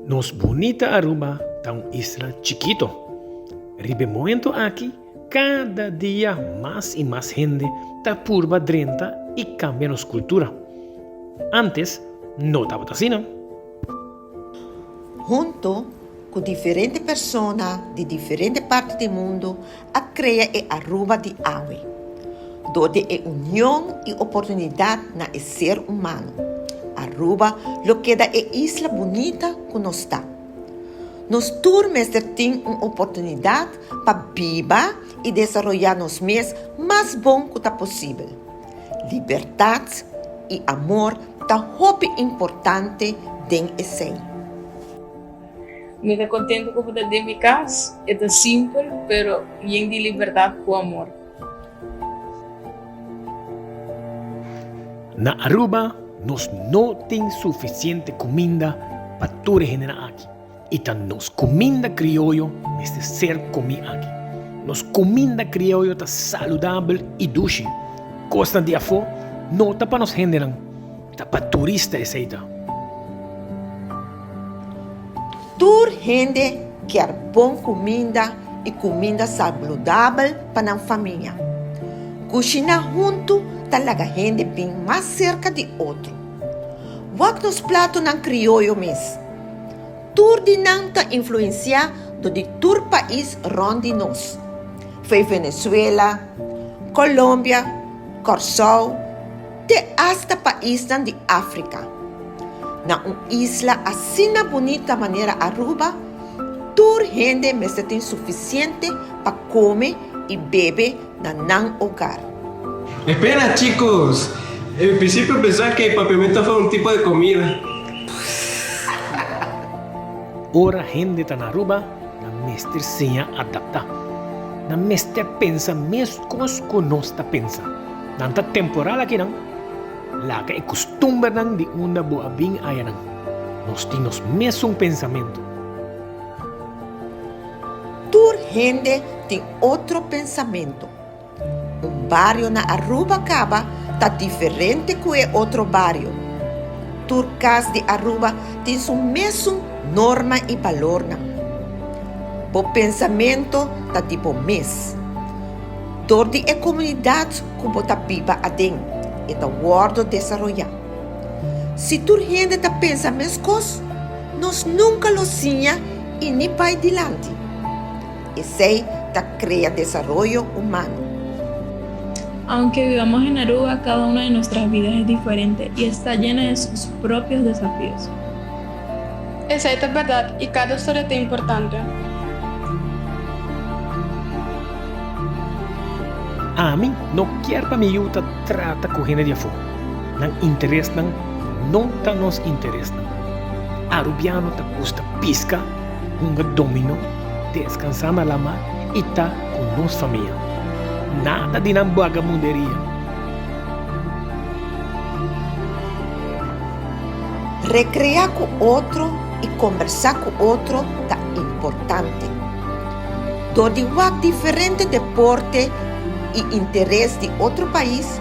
Nos bunita Aruba ta un isla chikito. Riba e momento aki kada dia mas i mas hende ta purba drenta i kambia nos kultura. Antes no tabata asina. Hunto ku diferente persona di diferente parti di mundu a krea e Aruba di awe, dor di e union i oportunidat na e ser humano. Aruba lo keda e isla bunita ku nos ta. Nos tur mester tin un oportunidat pa biba i desaroyá nos mes mas bon ku ta posibel. Libertat i amor ta hopi importante den esei. Mi ta contento cu bo ta den mi cas. E ta simpel, pero yen di libertad cu amor. Na Aruba nos no tin suficiente cuminda pa tur e hendenan aki y ta nos cuminda crioyo mester ser comi aki. Nos cuminda crioyo ta saludabel y dushi. Cosnan di afo no ta pa nos hendenan, ta pa turista esey ta. Tur hende kier bon kuminda i kuminda saludabel pa nan famia. Kushiná huntu ta laga hende bin mas serka di otro. Wak nos platonan krioyo mes. Tur di nan ta influensiá dor di tur pais rònt di nos, fei Venezuela, Colombia, Kòrsou, te asta paisnan di Afrika. Na un isla asina bunita manera Aruba, tur hende mester tin sufisiente pa kome i bebe na nan hogar. Espera chicos, en principio pensaba que papiamento fue un tipo de comida. Ora hende ta na Aruba, nan mester siña adaptá. Nan mester pensa meskos ku nos ta pensa. Nan ta temporal akinan. Laga e kustumbernan di unda bo a bin ayanan. Nos tin nos mesun pensamentu. Tur hende tin otro pensamentu. Un bario na Aruba kaba ta diferente ku e otro bario. Tur kas di Aruba tin su mesun norma i balornan. Bo pensamentu ta di bo mes. Dor di e komunidat ku bo ta biba aden, e ta wòrdu desaroyá. Si tur hende ta pensa meskos, nos nunka lo siña i ni bai dilanti. Esei ta krea desaroyo humano. Aunke vivamos en Aruba, cada una de nuestras vidas es diferente y está llena de sus propios desafíos. Esei ta bèrdat i kada storia ta importante. Ami no kier pa mi yu ta trata ku hende di afó. Nan interesnan no ta nos interesnan. Arubiano ta gusta piska, hunga domino, deskansá na lama i ta ku nos famia. Nada di nan bagamunderia. Recrea cu otro y combersa cu otro ta importante. Dor di wak diferente deporte y interes di otro pais,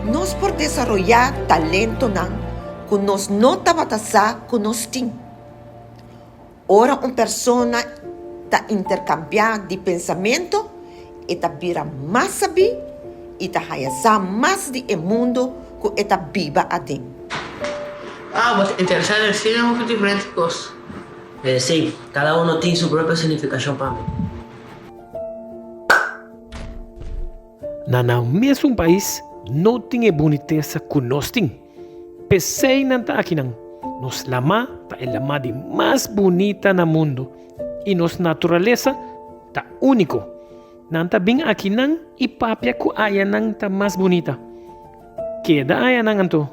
nos por desaroya talentonan cu nos no tabata sa cu nos tin. Ora un persona ta interkambiá di pensamentu, e ta bira mas sabí i ta haña sa mas di e mundu ku e ta biba aden. Ah, bo ta interesá den asina hopi diferente kos? Sí, kada uno tin su propio signifikashon pa mi. Na nan mesun pais no tin e bunitesa ku nos tin. P'esei nan ta akinan. Nos lamá ta e lamá di mas bunita na mundu i nos naturalesa ta úniko. Nan ta bin akinan i papia ku ayanan ta mas bunita. Keda ayanan anto.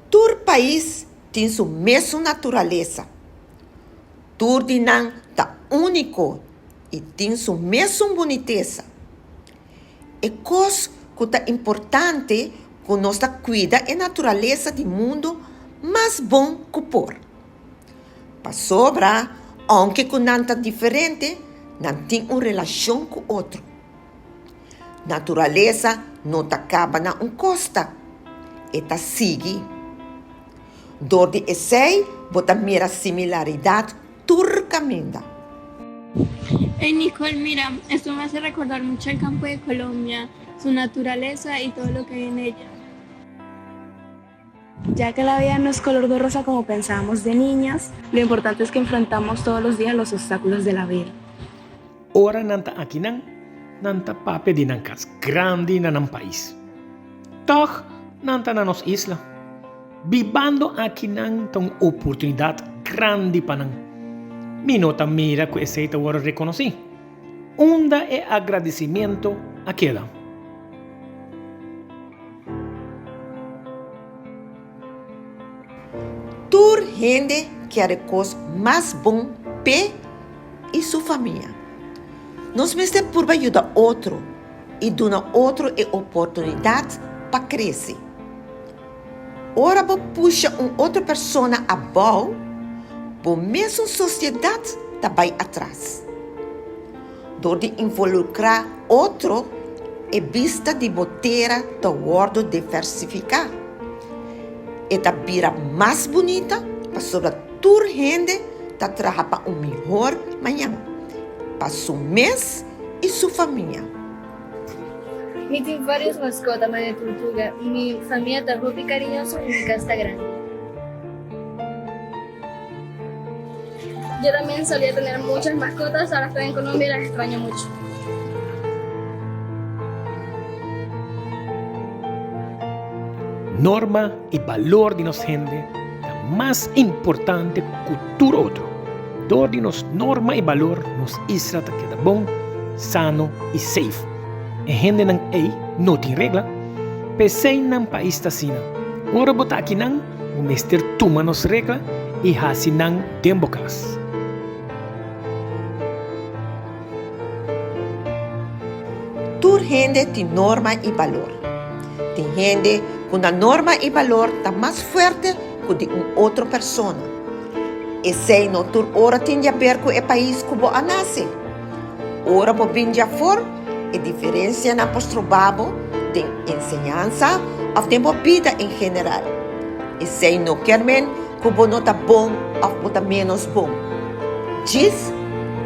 Tur pais tin su mesun naturalesa. Tur di nan ta úniko i tin su mesun bunitesa. E kos ku ta importante ku nos ta kuida e naturalesa di mundu mas bon ku por. Pasobra ounke ku nan ta diferente, nan tin un relashon ku otro. Naturalesa no ta kaba na un kosta, e ta sigui. Dor di esei bo ta mira similaridat tur kaminda. Ey Nicole, mira, esto me hace recordar mucho el campo de Colombia, su naturaleza y todo lo que hay en ella. Ya que la vida no es color de rosa como pensábamos de niñas, lo importante es que enfrentamos todos los días los obstáculos de la vida. Ora nan ta akinan, nan ta papia di nan kas grandi na nan pais. Tòg nan ta na nos isla. Bibando akinan ta un oportunidat grandi pa nan. Mi no ta mira ku esei ta wòrdu rekonosí. Unda e agradisimiento a keda? Tur hende kier e kos mas bon p'e i su famia. Nos mester purba yuda otro i duna otro e oportunidat pa krese. Ora bo pusha un otro persona abou, bo mesun sosiedat ta bai atras. Dor di involukrá otro, e bista di bo tera ta wòrdu diversifiká. E ta bira mas bunita pasobra tur hende ta traha pa un mihor mañan, pa su mes i su famia. Mi tin varios mascota manera tortuga. Mi famia ta hopi cariñoso y mi cas ta grandi. Yo también solía tener muchas mascotas, ahora estoy en Colombia y las extraño mucho. Norma y balor di nos hende ta mas importante cu tur otro. Dor di nos norma y balor nos isla ta keda bon, sano y safe. E hendenan ey no tin regla. P'esey nan pais ta asina. Ora bo ta akinan, bo mester tuma nos regla y haci nan den bo cas. Tur hende tin norma y balor. Tin hende cu nan norma y balor ta mas fuerte cu di un otro persona. Esey no tur ora tin di haber cu e pais cu bo a nace. Ora bo bin di afor, e diferencianan por stroba bo den enseñansa of den bo bida en general. Esey no kier men cu bo no ta bon of bo ta menos bon. Djis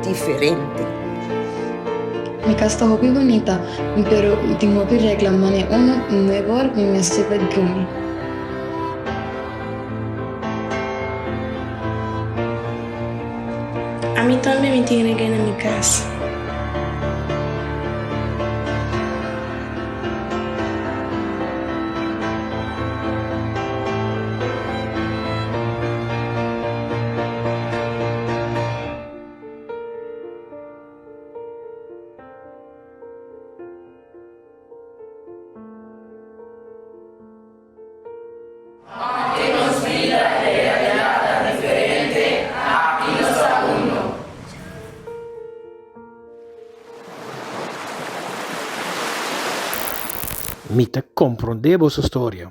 diferente. Mi cas ta hopi bunita, pero tin hopi regla mane uno nuebor mi mester ta drumi. Ami tambe mi tin regla na mi cas. Aunke nos bida i realidat ta diferente, aki nos ta uno. Mi ta komprondé boso storia.